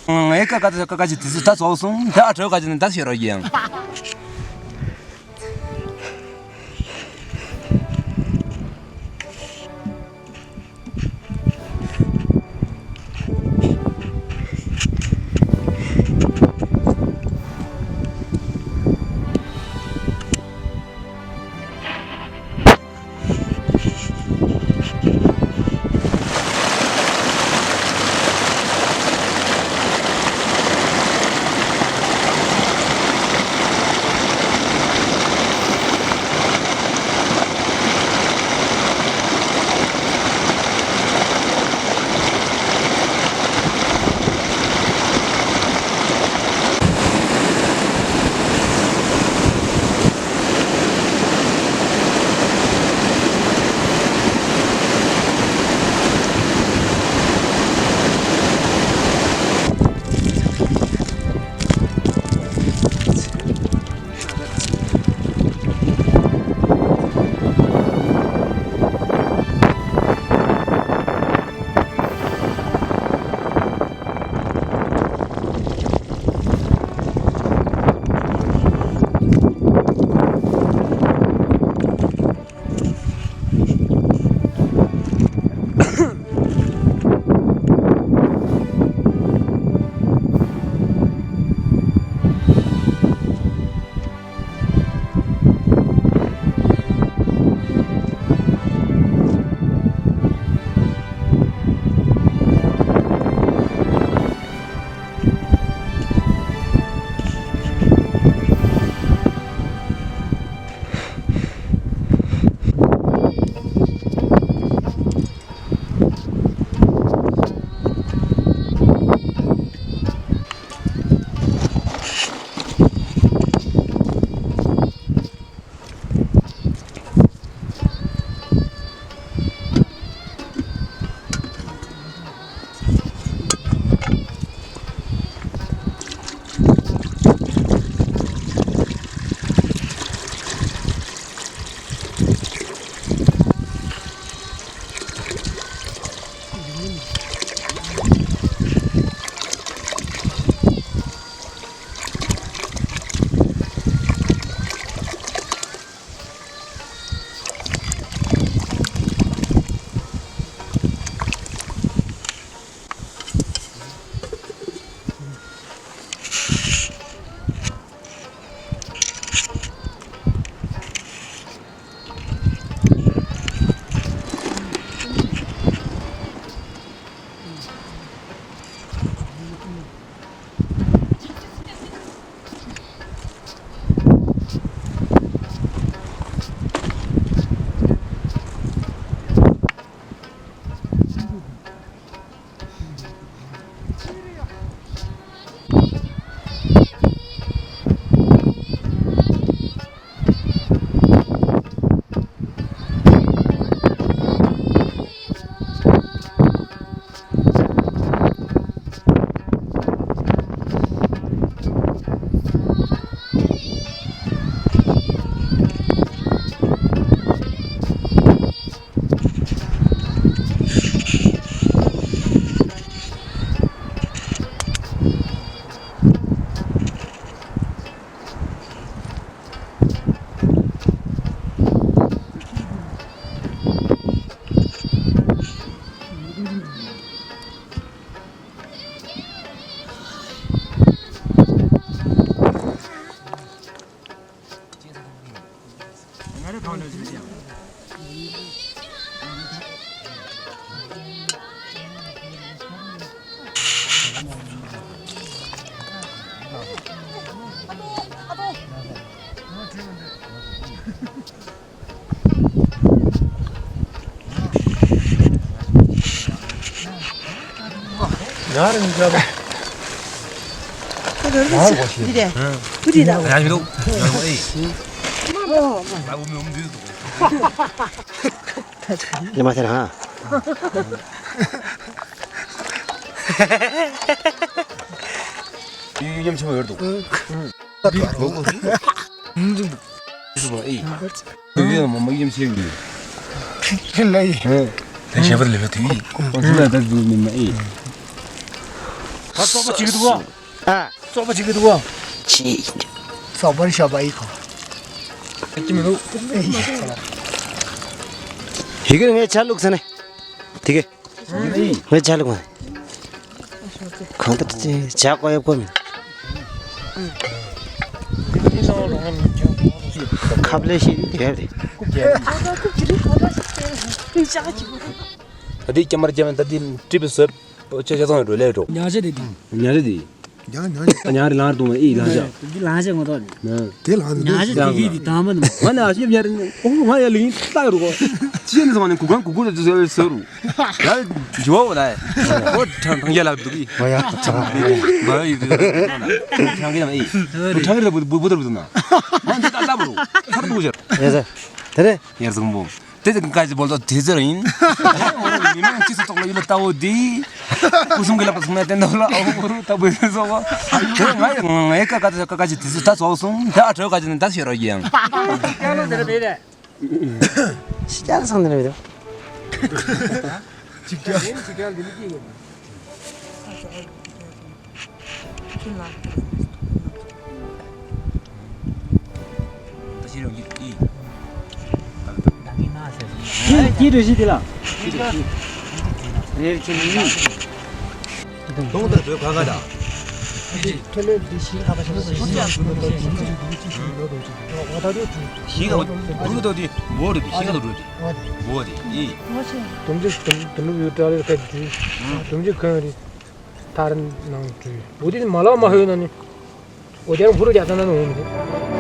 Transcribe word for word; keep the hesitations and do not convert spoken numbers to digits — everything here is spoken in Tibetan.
ངའི་ཀ་ཀ་ཀ་ཀ་ཀ་ཅི་དེ་ཚོ་ད་ཚོགས་སོང་། ད་ཨ་གྲོས་ཀ་ཅི་ནི་ད་ཤེས་རོགས་ཡིན། ང་རང་ཚོ། འདི་རེད། བུ་འདི་ད། ཡ་མི་འདུག་ཡ་མི་འདུག་ཨེ། ལ་བུ་མི་འོམ་འདུག་ལི་མ་ཐེར་ཧ། ཡུ་ཡུ་ཉམ་ཆེན་པོ་ཡོད་འདུག་སུ་མ་ཨེ། དུས་ཡོད་མ་མ་ཡུམ་ཆེ་ཡོད། ཁྱེད་ལ་ཡིན། དེ་ཞེ་པར་ལས་པ་དུས་ཡིན། ཁོང་ཚོ་ལ་ད་དུས་མིན་མ་ཨེ། བཙོག་པ་བྱེད་ཀྱི་འདུག་ག་ཨ། བཙོག་པ་བྱེད་ཀྱི་འདུག་ག་ཅི། བཙོག་པར་ཤོག་པ་ཡིན་གོ། ཅི་མི་འདུག་ཡི་གེ་ངས་ཆ་བླུགས་ཟེར་ནས། དེ་གས། ངས་ཆ་བླུགས་མ། གང་ལྟར་ཅི་ཇ་བཀོལ་ཡག་བཀོལ་མིན། ཁབ་ལས་ཤེས་དེ་རེད། ད་དེ་སྐྱ་མར་སྐྱ་མར་ད་དེ་ཀྲི་པི་སོད་ཅེ་ཅེ་ཚང་རེད་ལས་འགྲོ། ཉ་ཆ་དེ་དེ། ཉ་ཆ་དེ། ཉ་ཉ་ཉ་ཉ་རེ་ལང་རེ་དུང་མ་ཨི་ལང་ཆ། འདི་ལང་ཆ་ངོ་ཐོག་ནི། དེ་ལང་ཉ་ཆ་དེ་གི་དེ་དང་མ་ནི། ང་ན་ཤེས་ཉ་རེ་ནི་ཨོ་ང་ཡ་ལིང་ལྟ་རུ་གོ། ཅི་ནི་སོང་ནི་གུ་གང་གུ་གུ་རེ་ཟེར་ཟེར་རུ། ཡ་ཇོ་བོ་ལ། ཨོ་ཁྲང་ཁྲང་ཡ་ལ་འདུག་གི། ང་ཡ་ཁྲང་ཁྲང་ཡ་ལ་ཨི། ཁྲང་གི་ལ་འབུ་འབུ་ཏར་འབུ་ཏུ་ན། ང་འདི་ལྟ་ལ་བ་རུ། ཁར་འདུག་ཟེར། ཡ་ཟེར། དེ་རེད། ཡར་སོང་བོ། དེ་ཚེ་ཀ་ཅི་བོལ་ཏོ་དེ་ཚེ་རིན། མི་མང་སྤྱི་ཚོགས་ཐོག་ལ་ཡུལ་ལ་ལྟ་བོ་དེ། སྐུ་གསུམ་གྱི་ལག་ཏུ་སོང་ན་བསྟན་ཐོག་ལ་ཨོ་བོ་རུ་ལྟ་བུ་ཡིན་སོགས། དེ་ང་ཡི་ང་ཡི་ཀ་ཀ་ཀ་ཀ་ཅི་དེ་ཚེ་ད་ཚོགས་སོང་ད་ཨ་གྲོས་ཀ་ཅི་ནི་ད་ཤེས་རོགས་ཡིན། ཤི་ཅང་སང་ནི་རེད། ཅིག་ཀྱང་། ཁྱེད་ཀྱིས་འགྲོ་ཤི་དེ་ལ། རེད་ཁྱེད་ནི། གདོང་དང་བྲོས་ཁ་ཁ་དང་། ཐོན་ལས་འདི་ཤི་ཁ་ཁ་ཤི་ཁ་ཁ་ཤི་ཁ་ཁ་ཤི་ཁ་ཁ་ཤི་ཁ་ཁ་ཤི་ཁ་ཁ་ཤི་ཁ་ཁ་ཤི་ཁ་ཁ་ཤི་ཁ་ཁ་ཤི་ཁ་ཁ་ཤི་ཁ་ཁ་ཤི་ཁ་ཁ་ཤི་ཁ་ཁ་ཤི་ཁ་ཁ་ཤི་ཁ་ཁ་ཤི་ཁ་ཁ་ཤི་འོ་དེ། འོ་དེ། ཨི། དུམ་ཅི་དུམ་དུམ་ཡུ་ཏྲ་ལེར་ཁ་འཇུ། དུམ་ཅི་ཁོན་རི། ཐར་ནང་འཇུ། འོ་དེ་མ་ལག་མ་ཧོས་ན་ནི། འོ་དེ་རང་ཕུ་རུ་རྒྱ་ཚ་ན་ནི་འོང་མི་དེ།